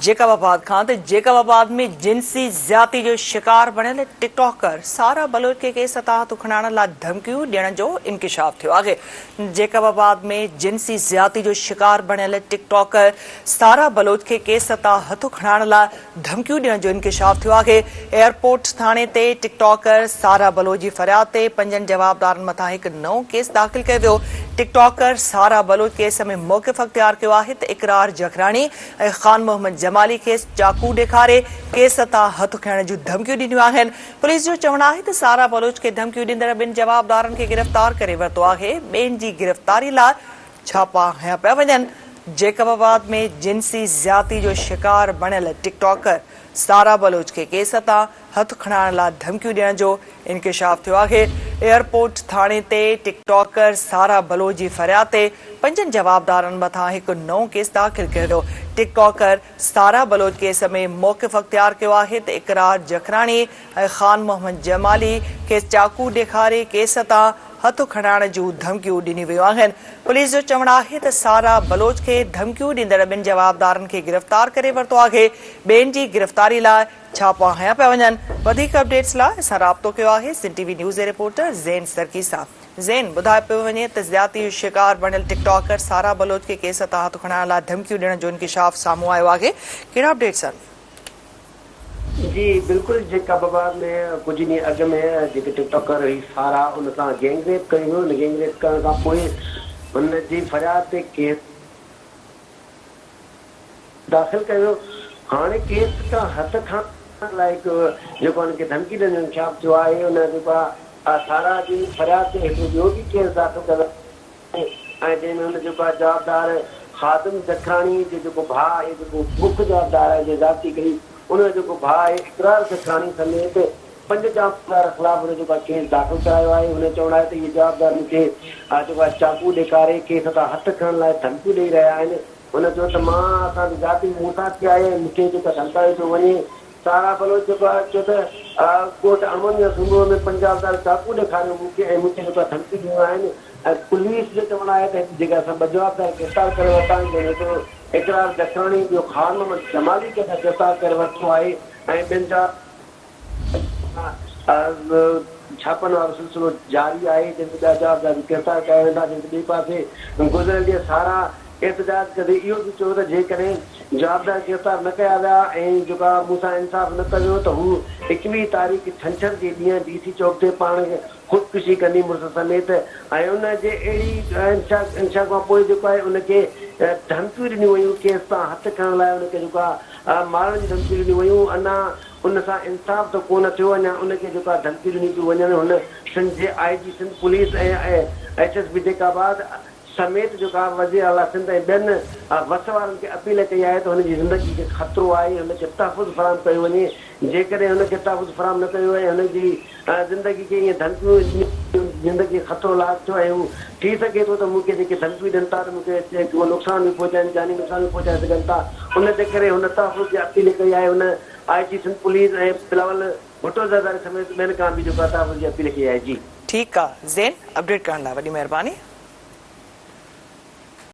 Jacob آباد کان ته جيڪب آباد ۾ جنسي زيادتي جو شڪار بڻيل ٽڪ ٽاڪر سارا بلوچ کي ڪيس تان هٿ کڻائڻ لاء ڌمڪيون ڏيڻ جو انڪشاف ٿيو آهي. جيڪب آباد ۾ جنسي زيادتي جو شڪار بڻيل ٽڪ ٽاڪر سارا بلوچ کي ڪيس تان هٿ کڻائڻ لاء ڌمڪيون ڏيڻ جو انڪشاف ٿيو آهي. ايئرپورٽ ٿاڻي تي ٽڪ ٽاڪر سارا بلوچ جي فرياد تي پنجن جوابدارن مٿان هڪ نئون ڪيس داخل ڪيو ويو. ٽڪ ٽاڪر سارا بلوچ ڪيس ۾ موقف اختيار ڪيو آهي ته اقرار جکراڻي ۽ خان محمد جمالي کيس چاقو ڏيکاري ڪيس تان هٿ کڻڻ جون ڌمڪيون ڏنيون آهن. پوليس جو چوڻ آهي ته سارا بلوچ کي ڌمڪيون ڏيندڙ ٻن جوابدارن کي گرفتار ڪري ورتو آهي، ٻين جي گرفتاري لاء ڇاپا هنيا پيا وڃن. جيڪب آباد ۾ جنسي زيادتي جو شڪار بڻيل ٽڪ ٽاڪر سارا بلوچ کي ڪيس تان هٿ کڻائڻ لاء ڌمڪيون ڏيڻ جو انڪشاف ٿيو آهي. ايئرپورٽ ٿاڻي تي ٽڪ ٽاڪر سارا بلوچ جي فرياد تي پنجن جوابدارن مٿان هڪ نئون ڪيس داخل ڪيو ويو. ٽڪ ٽاڪر سارا بلوچ ڪيس ۾ موقف اختيار ڪيو آهي ته اقرار جکراڻي ۽ خان محمد جمالي کيس چاقو ڏيکاري ڪيس تان هٿ کڻائڻ جون ڌمڪيون ڏنيون ويون آهن. پوليس جو چوڻ آهي ته سارا بلوچ کي ڌمڪيون ڏيندڙ ٻن جوابدارن کي گرفتار ڪري ورتو آهي، ٻين جي گرفتاري لاء ڇاپا هنيا پيا وڃن. وڌيڪ اپڊيٽس لاء اسان رابطو ڪيو آهي سنڌ ٽي وي نيوز جي رپورٽر زين سرڪي سان. زين، ٻڌايو پيو وڃي ته زيادتي جو شڪار بڻيل ٽڪ ٽاڪر سارا بلوچ کي ڪيس تان هٿ کڻائڻ لاء ڌمڪيون ڏيڻ جو انڪشاف سامهون آيو آهي، ڪهڙا اپڊيٽس آهن؟ جي بلڪل جيڪب آباد ۾ ڪجهه ڏينهن اڳ ۾ جيڪي ٽڪ ٽاڪر هئي سارا ان سان گينگ ريپ ڪيو ويو ان گينگ ريپ ڪرڻ کان پوء هن جي فرياد تي ڪيس داخل ڪيو ويو هاڻي ڪيس تان هٿ کڻڻ لاء هڪ جيڪو هن کي ڌمڪي ڏيڻ جو انڪشاف ٿيو آهي ان جيڪو آهي سارا جي فرياد تي هڪڙو ٻيو به ڪيس داخل ڪيو ويو ۽ جنهن ۾ هن جيڪو آهي جوابدار خادم جکراڻي جو جيڪو ڀاء آهي جيڪو مک جوابدار آهي جنهن زيادتي ڪئي ان جو جيڪو ڀاء آهي اقرار جکراڻي سميت پنج جوابدار خلاف هن جيڪو آهي ڪيس داخل ڪرايو آهي هن جو چوڻ آهي ته اهي جوابدار مون کي جيڪو آهي چاقو ڏيکاري ڪيس تان هٿ کڻڻ لاء ڌمڪيون ڏئي رهيا آهن هن چيو ته مان اسان تي زيادتي مون سان ٿي آهي ۽ مون کي جيڪو آهي ڌمڪايو پيو وڃي سارا بلوچ جيڪو آهي چيو ته ڳوٺ امن يا سنڌوء ۾ پنجاب دار چاقو ڏيکاريو مون کي ۽ مون کي جيڪو آهي ڌمڪيون ڏنيون آهن ۽ پوليس جو چوڻ آهي ته هتي جيڪي اسان ٻه جوابدار گرفتار ڪري ورتا آهن جنهن ۾ هڪڙو اقرار جکراڻي ٻيو خان محمد جمالي کي اسان گرفتار ڪري ورتو آهي ۽ ٻين ڇاپن وارو سلسلو جاري آهي جنهن ۾ ٻيا جوابدار به گرفتار ڪيا ويندا جنهن تي ٻئي پاسي گذريل ڏينهن سارا احتجاج ڪندي اهو به چيو ته جيڪڏهن جوابدار گرفتار نه ڪيا ويا ۽ جيڪا مون سان انصاف نه ڪيو ويو ته هو 21 تاريخ ڇنڇر جي ڏينهن ڊي سي چوڪ تي پاڻ خودڪشي ڪندي مڙس سميت ۽ ان جي اهڙي انشا کان پوء جيڪو آهي ان کي ڌمڪيون ڏنيون ويون ڪيس تان هٿ کڻڻ لاء ان کي جيڪو آهي مارڻ جون ڌمڪيون ڏنيون ويون اڃا ان سان انصاف ته ڪو نه ٿيو اڃا ان کي جيڪو آهي ڌمڪيون ڏنيون پيون وڃن هن سنڌ جي I G Sindh police ۽ S S P Jacobabad سميت جيڪا وزير اعليٰ سنڌ ۽ ٻين وس وارن کي اپيل ڪئي آهي ته هن جي زندگي کي خطرو آهي هن کي تحفظ فراهم ڪيو وڃي جيڪڏهن هن کي تحفظ فراهم نه ڪيو ويو ۽ هن جي زندگي کي ائين ڌمڪيون ڏنيون زندگي کي خطرو لاحق ٿيو ۽ هو ٿي سگهي ٿو ته مون کي جيڪي ڌمڪيون ڏين ٿا ته مون کي ڪو نقصان به پهچائين جاني نقصان به پهچائي سگهن ٿا ان جي ڪري هن تحفظ جي اپيل ڪئي آهي هن I G Sindh police ۽ Bilawal Bhutto Zardari سميت ٻين کان به جيڪو تحفظ جي اپيل ڪئي آهي جي. ٺيڪ آ زين اپڊيٽ ڪرڻ لاء وڏي مهرباني.